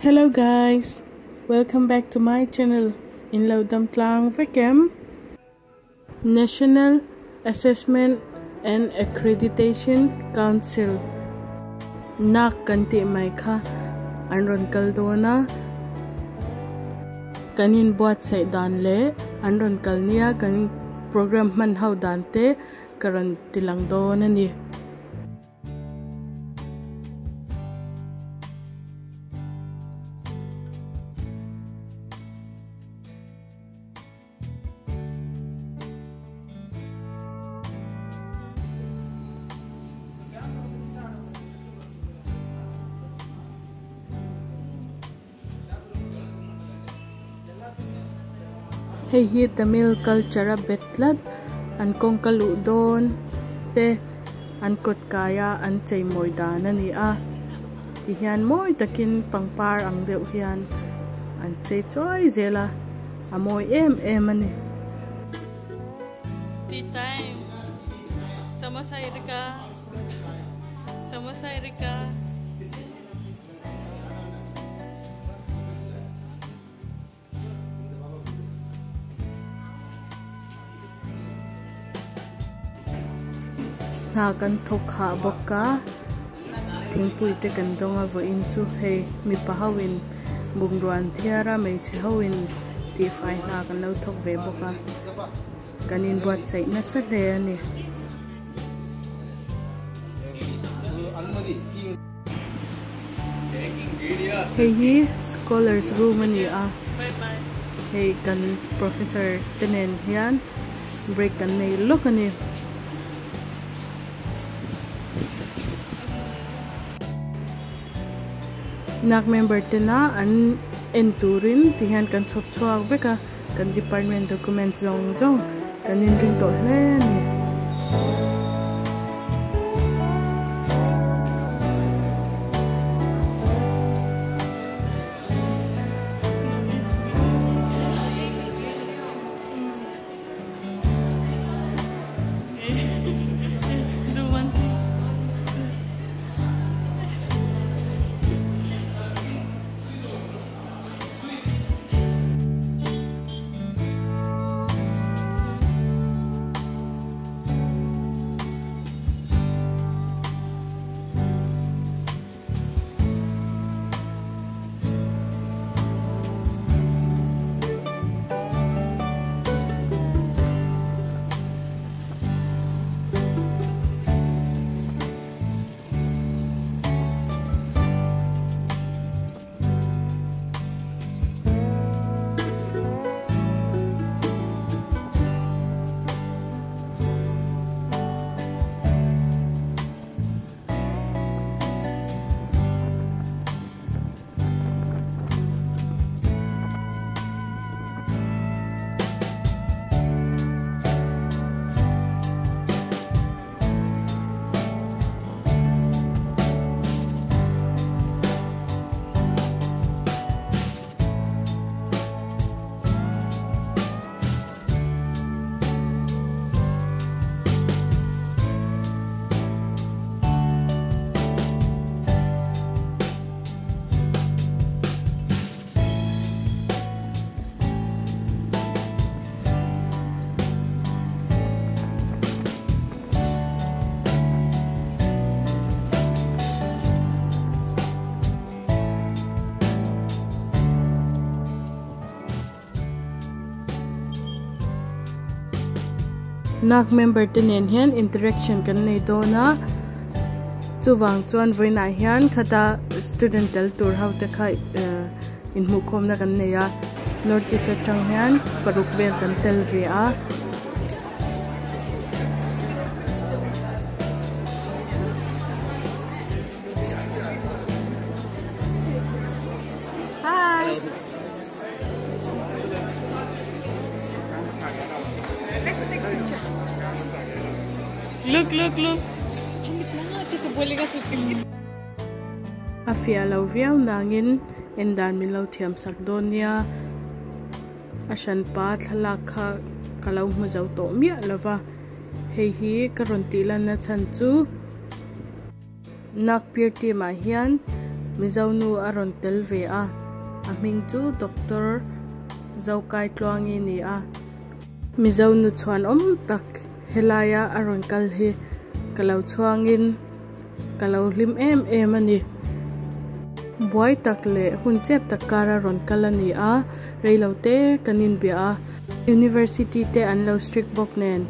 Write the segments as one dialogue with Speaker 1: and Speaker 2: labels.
Speaker 1: Hello guys, welcome back to my channel in lo dam tlang vek em? National Assessment and Accreditation Council NAAC kan tih mai kha an rawn kal dawn a, kan inbuatsaih dan leh an rawn kal nia kan program hman ho dan te ka rawn tilang dawn a ni. Hei hi Tamil culture a bet tlat an kawngka luh dawn te an kawt kaia an chei mawi dan a ni a tihian mawi takin pangpar ang deuh hian an chei chuai zel a a mawi em em a ni. Tea time samosa irukka samosa irukka. Hna kan thawk hah bawk a thingpui te kan dawng a vawiin chu hei mipa ho in bungrua an thiar a hmeichhe ho in tihfai hna kan lo thawk ve bawk a kan inbuatsaih nasa hle a ni. Hei hi scholars room a ni a hei kan professor te nen hian break kan nei lawk a ni. Nak member tena an en turin ti hian kan chhawp chhuak vek a kan department documents zawng zawng kan inring tawh hle a ni. Nak member te nen hian interaction kan nei dawn a chuvang chuan vawiinah hian khata student tel tur ho te kha inhmuhkhawmna kan nei a north east atang hian paruk vel kan tel ve a. Look look look A fiah lo viau nangin en dan min lo thiam sak dawn nia a hranpa thlalak kha ka lo hmu zo tawh miah lova hei hi ka rawn tih lanna chhan chu. Nagpur team ah hian Mizo nu a rawn tel ve a, a hming chu Doctor Zokaitluangi ni a. Mizo nu chhuanawm tak helaia a rawn kal hi ka lo chhuangin ka lo hlim em em a ni. Buai tak leh hun chep tak kara rawn kal a ni a, reilo te kan inbia a. University te an lo strict bawk nen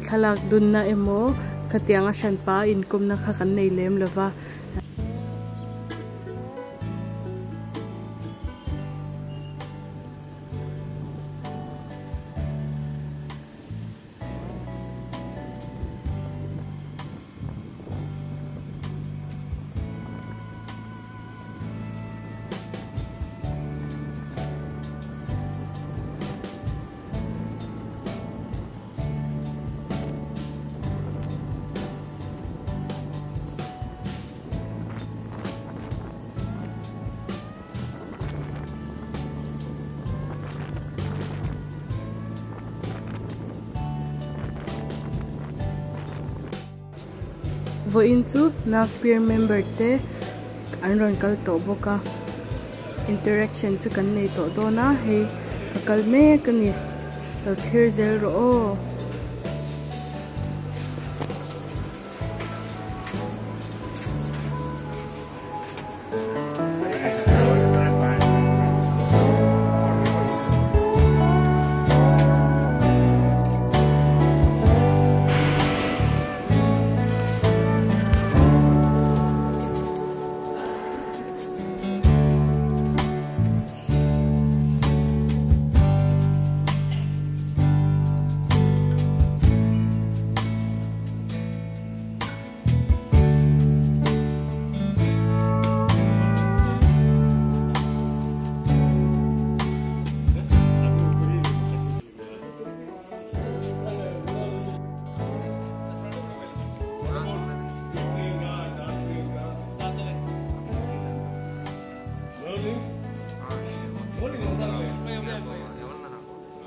Speaker 1: thlalak dunna emaw khatiang a hranpa inkawmna kha kan nei lem lova. Vawiin chu Nagpur member te an rawn kal tawh bawk a interaction chu kan nei tawh dawn a hei ka kal mek a ni lo thlir zel rawh aw.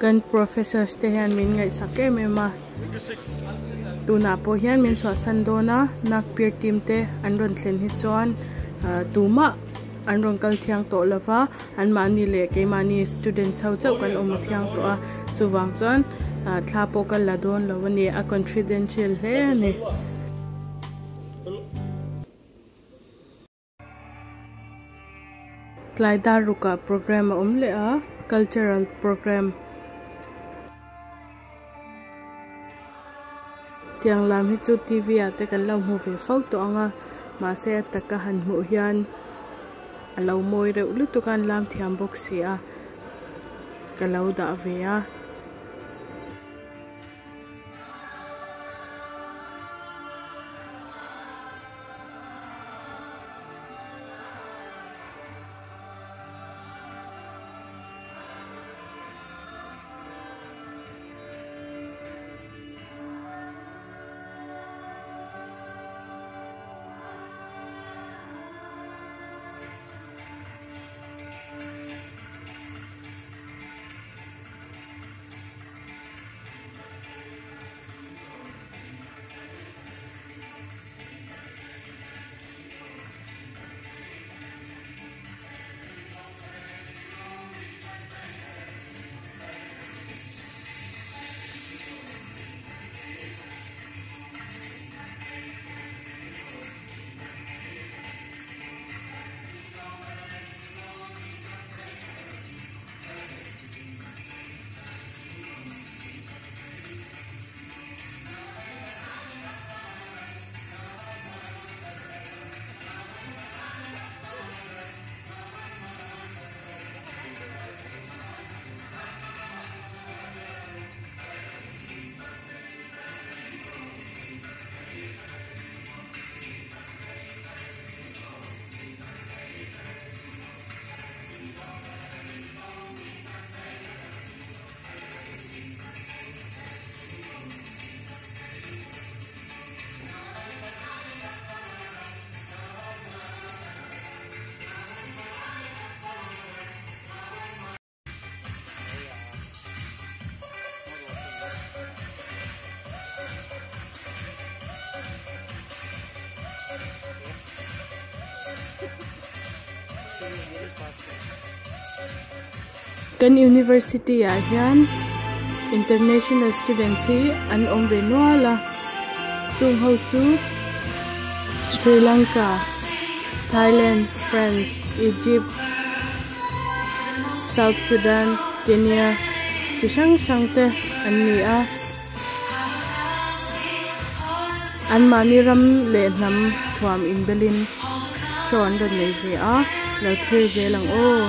Speaker 1: Kan professors te hian min ngaihsak em em a tunah pawh hian min chhuahsan dawn a Nagpur team te an rawn thlen hi chuan tumah an rawn kal thiang tawh lo va anmahni leh keimahni students ho chauh kan awm thiang tawh a chuvang chuan thla pawh ka la dawn lo a ni a confidential hle a ni. Tlai dar rukah program a awm leh a cultural program tiang lam hi chu T V ah te kan lo hmu ve fo tawh ang a mahse a taka han hmuh hian a lo mawi reuh lutuk a an lam thiam bawk si a ka lo dah ve a. Kan university ah hian international students hi an awm ve nual a chung ho chu Sri Lanka Thailand France Egypt South Sudan Kenya chi hrang hrang te an ni a an mahni ram leh hnam thuam inbelin show an rawn nei ve a lo thlir zel ang aw.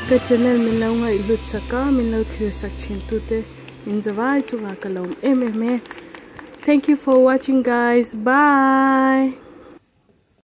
Speaker 1: Ka channel min lo ngaihhlut sak a, min lo thlir sak thin tute in zavai chungah ka lawm em em e. Thank you for watching guys. Bye.